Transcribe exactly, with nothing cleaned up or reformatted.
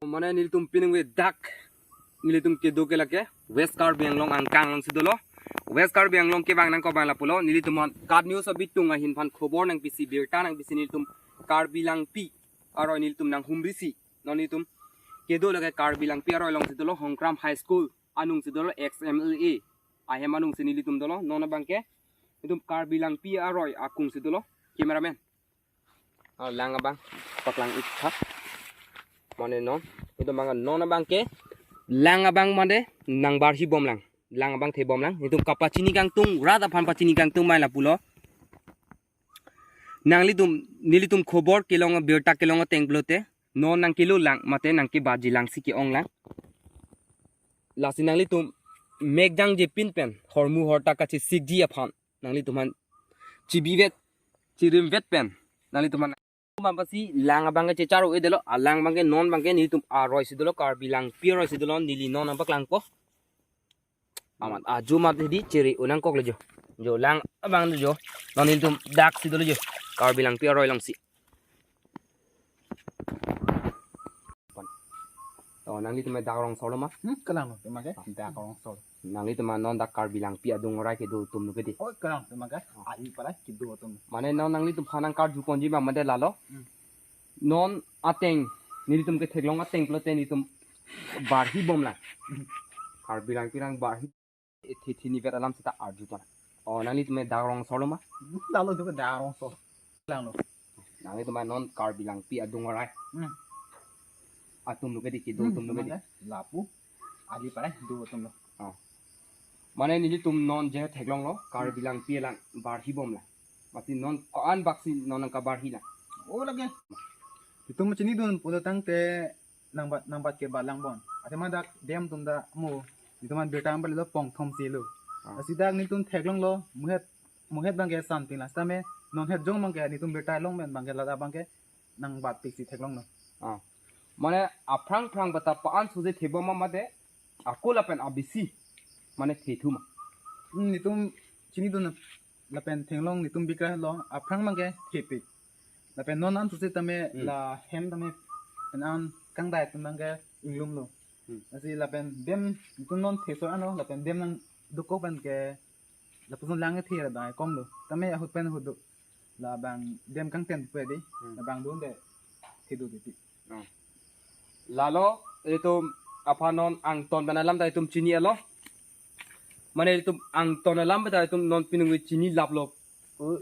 Mane nelitum piningve dak, nelitum kedo ke lake West Karbi Anglong angkang alongsi dolo. West Karbi Anglong kevang nangkok abang lapulo, nelitum an KAT News abitung ahin aphan khobor nangpisi birta nangpisi nelitum Karbi Langpi aroi nelitum nanghumrisi. Non nelitum kedo lake Karbi Langpi aroi alongsi dolo, Hongkram High School anungsi dolo, ex M L A ahem anungsi nelitum dolo. Non abangke nelitum Karbi Langpi aroi akungsi dolo. Cameraman. Ah, lang abang paklang ik tha. Mane non, nelitum abang non abangke lang abang mane nangbarhi bomlang. Lang abang the bomlang. Nelitum kapachini kangtung, rat aphan pachini kangtung mai lapulo. Nanglitum, nelitum khobor kelong, birta kelong ateng pulote, non nangkelo lang mate nangkebaji langsi ke-ong lang. Lasi nanglitum mek jangjepin pen hormu horta kachesikji aphan nanglitum an chibivet, chirimvet pen nanglitum an. Mapasi lang abangke chechar-o-edetlo, alang abangke non abangke nelitum aroisi dolo, Karbi Langpi aroisi dolo, neli non nangpaklangpo. Amat ajo mat hedi chere-o nangkoklo jo. Jo lang abang jo. Non nelitum daksi dolo jo. Karbi Langpi aroi alongsi. Oh, nanglitum dak rong solo ma? Hmm, kalang lo, tema ke? Dak rong solo. Nanglitum an non dak Karbi Langpi adung arai kedo atum lo ke di. Oh, kalang, tema ke? Ali parai kedo atum. Mane non nanglitum aphan nangkarju ponji abang mate lalo. Hmm. Non ateng, nelitum ketheklong ateng pulote nelitum barhi bomlang. Karbi Langpi nangbarhi. Ithi thini vet alam seta arju pon. Oh, nanglitum dak rong solo ma? Lalo tu ke dak rong solo. Lang lo. Nanglitum an non Karbi Langpi adung arai. Hmm. Atum lo ke di kedo, hmm, atum lo ke di. Lapu. Ali parai do atum lo. Oh. Mane nelitum non je theklonglo, Karbi Langpi lang barhi bomlang. Masi non ko-an baksi non nangkabarhi lang. Oh, lake. Itum chinidun pulo tangte nangbat, nangbat ke balang bon. Athema dak dem atum ta mo, itum an birta nangpalelo pongthom si lo. Ah. Lasi dak nelitum theklonglo, muhet, muhet abangke san pin la sitame, non het jong abangke nelitum birta long pen abangke ladak abangke nangbatpiksi theklonglo. Ah. Mane aphrang phrang bata pa-an sose thebom ma mate, ako lapen abisi mane thethu ma? Hmm, nelitum chinidun lapen theklong nelitum bikra lo, aphrang abangke thepik. Lapen non an sose tame, hmm, la hem tame pen an kangdai atum abangke inglumlo. Hmm. Lasi lapen dem nelitum non thesor anlo, lapen dem nangdokok pen ke lapuson lang the la abang komlo. Tame ahut pen ahut do. La abang dem kangten pu di. Hmm. La abang dun de thedu titi. Oh. Lalo, itum aphan non angton pen alam ta itum chini-etlo. Mane itum angton alam ta itum non piningve chinilaplo. Oh,